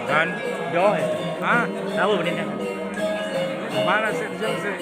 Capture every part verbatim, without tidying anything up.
Kan? Jauh ya? Hah? Tahu bener. Mana sih, jauh sih?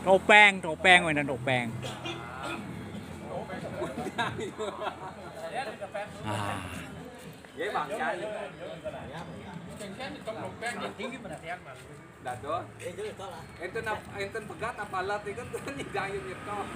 Topeng, topeng, mainan topeng. Ah. Dah tuh. Enten ap-, enten pegat apa alat itu tuh nih gayung nyetok.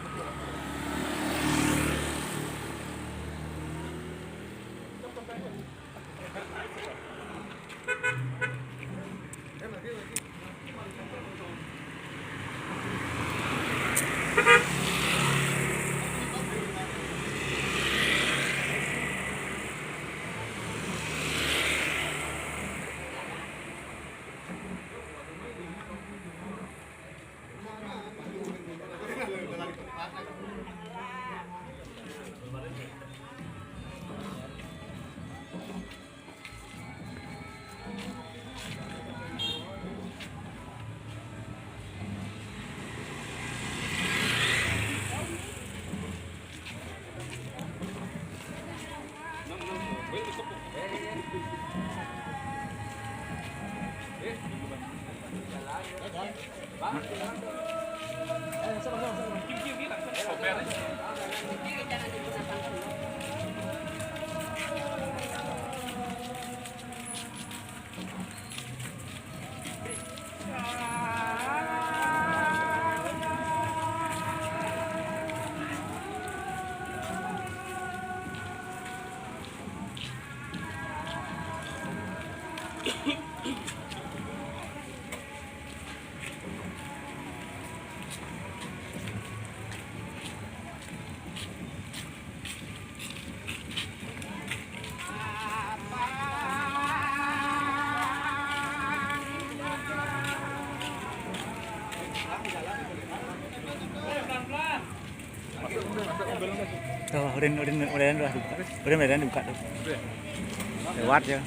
Tuh, udah, udah, udah, udah dibuka tuh. Udah, udah dibuka tuh. Lewat ya.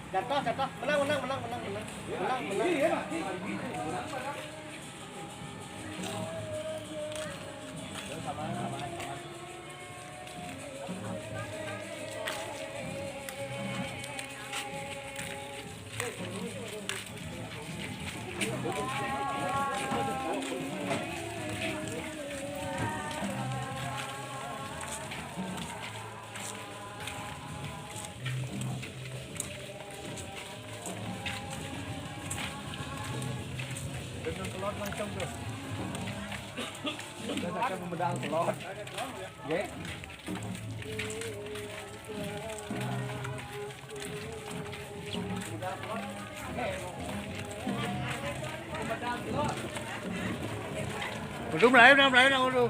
Jatuh, jatuh. Menang, menang, menang, menang, menang. Menang, menang. Dengan telur langsung tuh. Kita akan membedah telur. Oke. Belum lain, belum lain, aku tuh.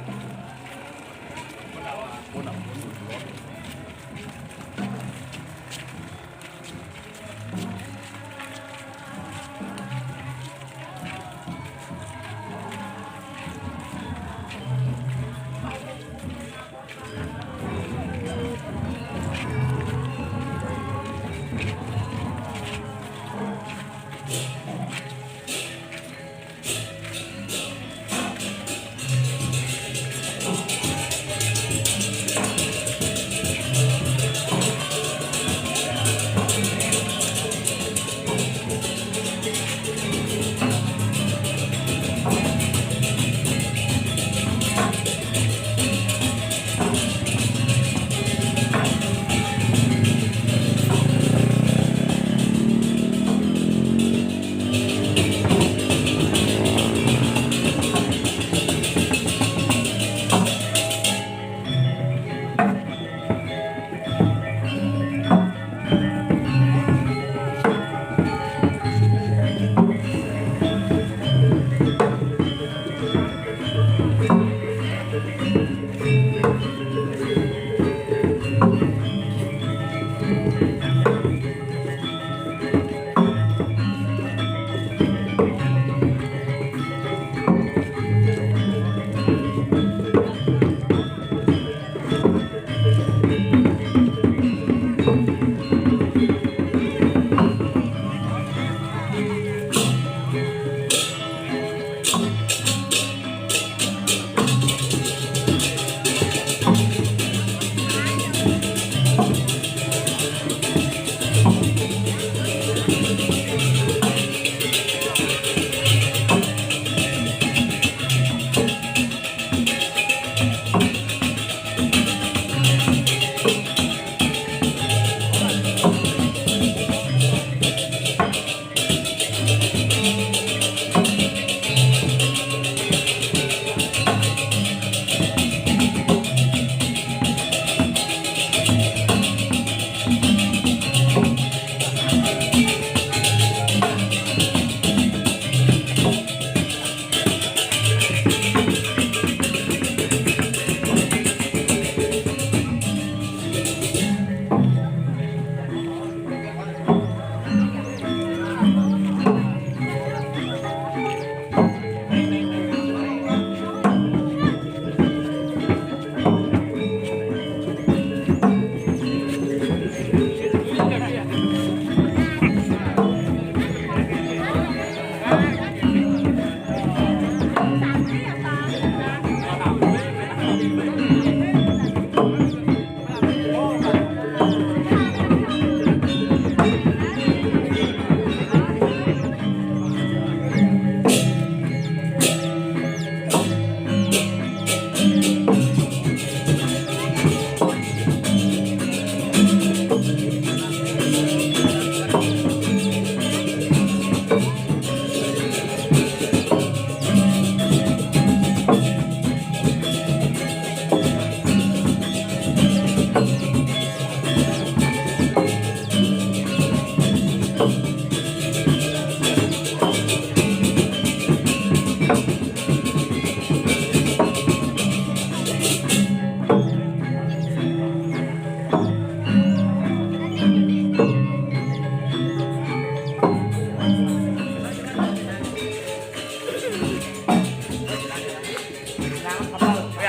Ya,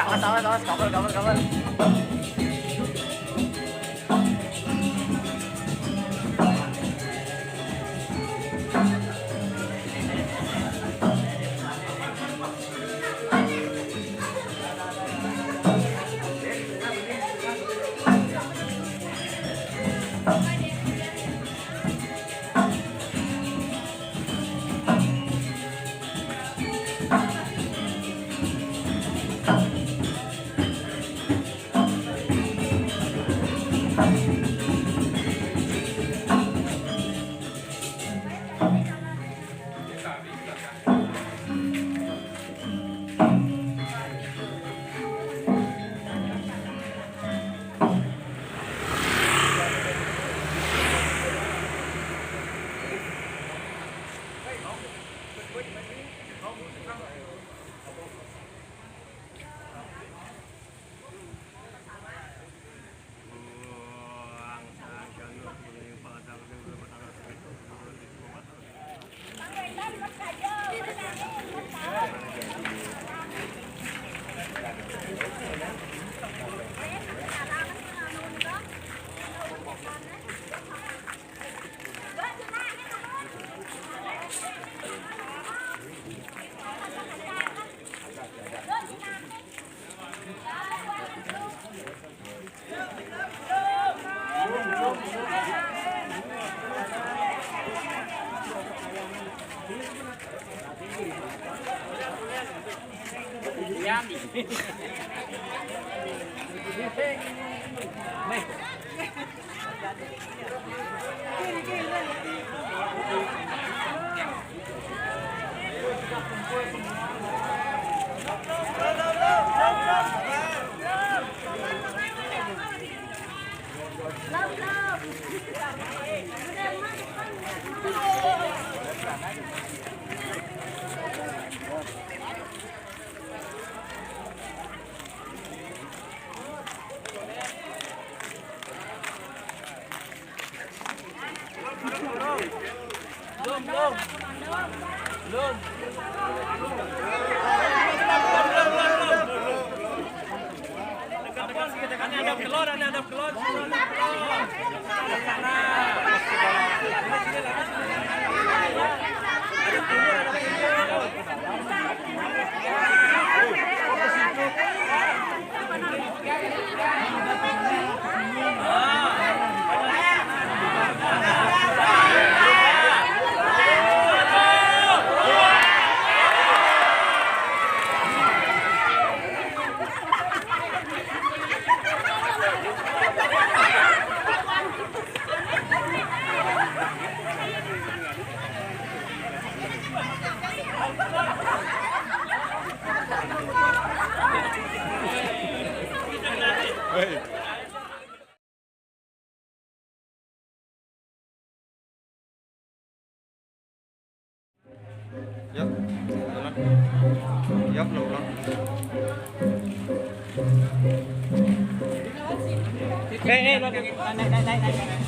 awas, awas, awas, kabur, kabur, kabur. Yap, jalan. Yap, lo ulang. Eh, eh, lo, naik, naik, naik, naik, naik.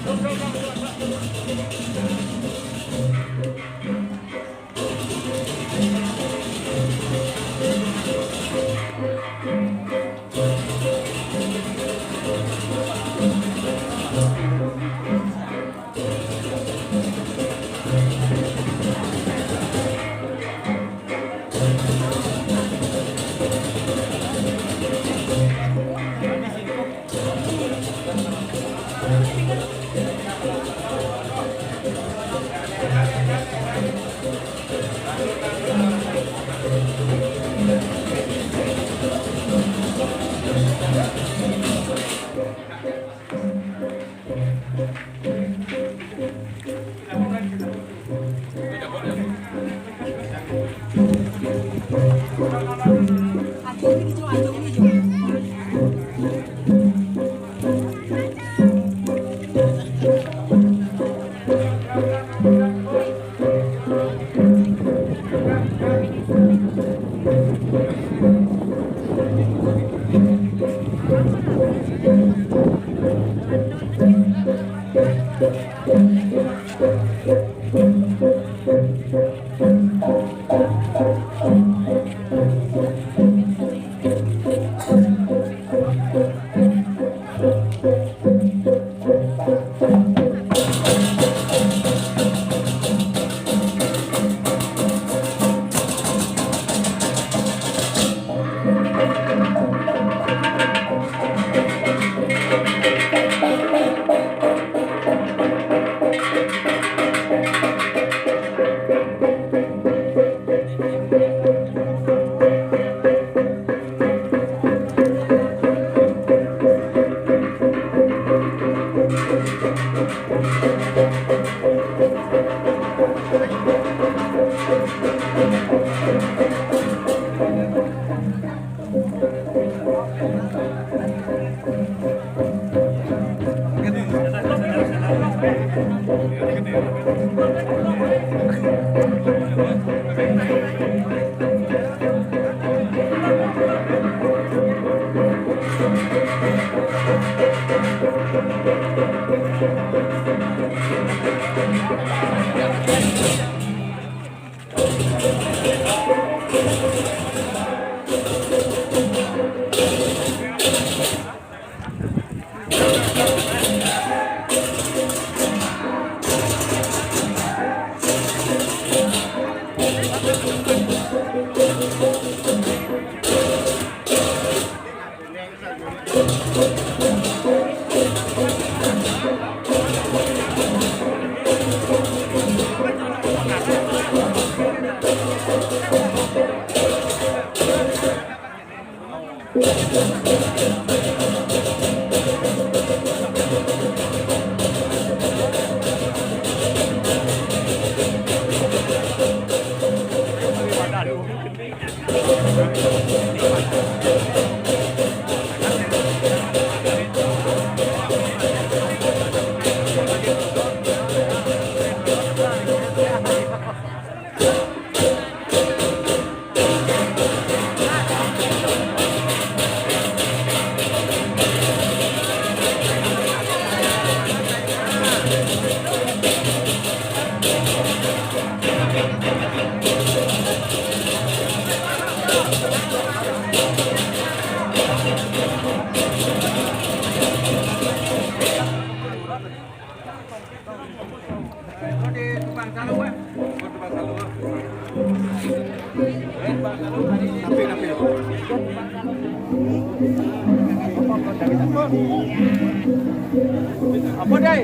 Apa, Dai?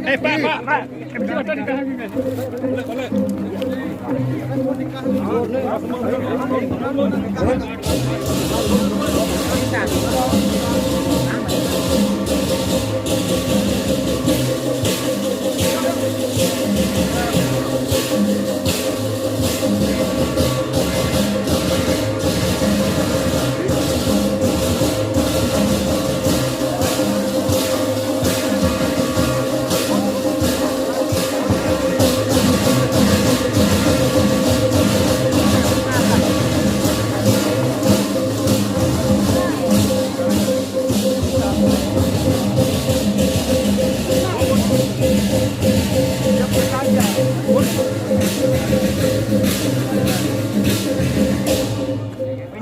Eh, Pak, Pak, Pak.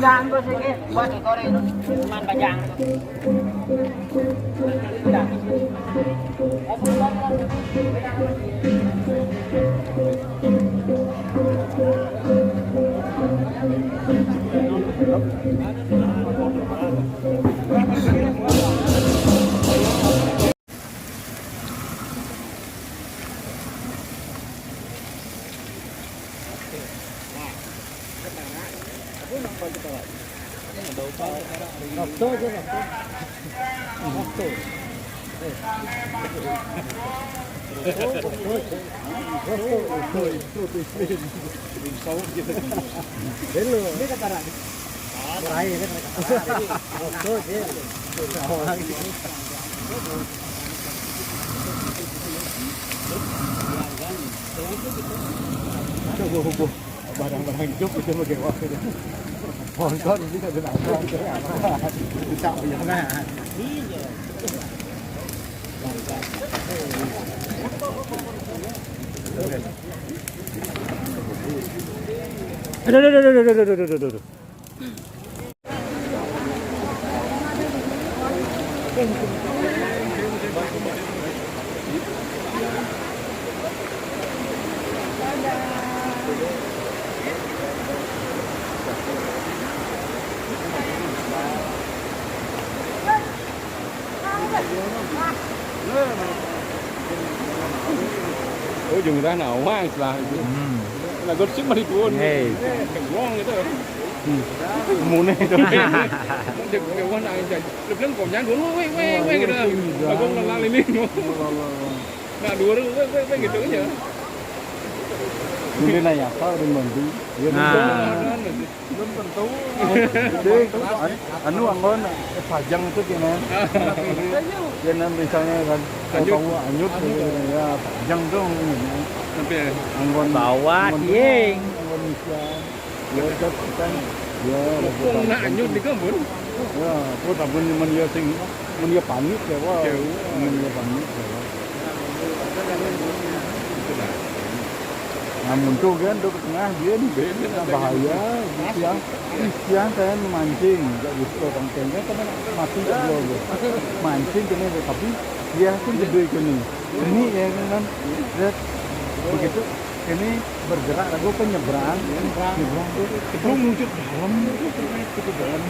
Bajang ko sige, buat ko rin. Cuman bajang. Coba, coba. Barang-barang hidup itu bagaimana? Motor ini kan ada. Bisa ya. Aduh, aduh, aduh, aduh, aduh, aduh, aduh, aduh. Oh, jeung udah nawang istilah itu. Hmm. Lagu sih mah dituun. Hey. Wong gitu. Hmm. Mune itu. Jeung wong nang jajan. Lu bilang kok nyandung, weh, weh, weh, gitu. Lagu lala ini. Nah, dua ribu, weh, weh, weh, gitu aja. Mune nanya apa, udah mandi. Iya, nah. Belum tentu. Jadi, an-, anu anggon, eh, pajang itu gini. Gini misalnya kan, tahu anyut, ya pajang dong. Tapi ya. Anggon, bawa anggon, yeng. Anggon Indonesia. Ya, kan, ya, nak anyut di kebun. Ya, aku tak pun, cuman dia sing, cuman dia panik ya, wah. Cuman dia panik ya, wah. Nah, muncul kan, tuh ke tengah dia nih. Nah, bahaya, siang, siang saya memancing, nggak bisa orang tengah, karena mati juga gitu. Mancing kena, tapi dia kan gede kena. Ini ya kan, lihat, begitu ini bergerak, aku kan nyebrang, nyebrang tuh, itu muncul dalam, itu dalam.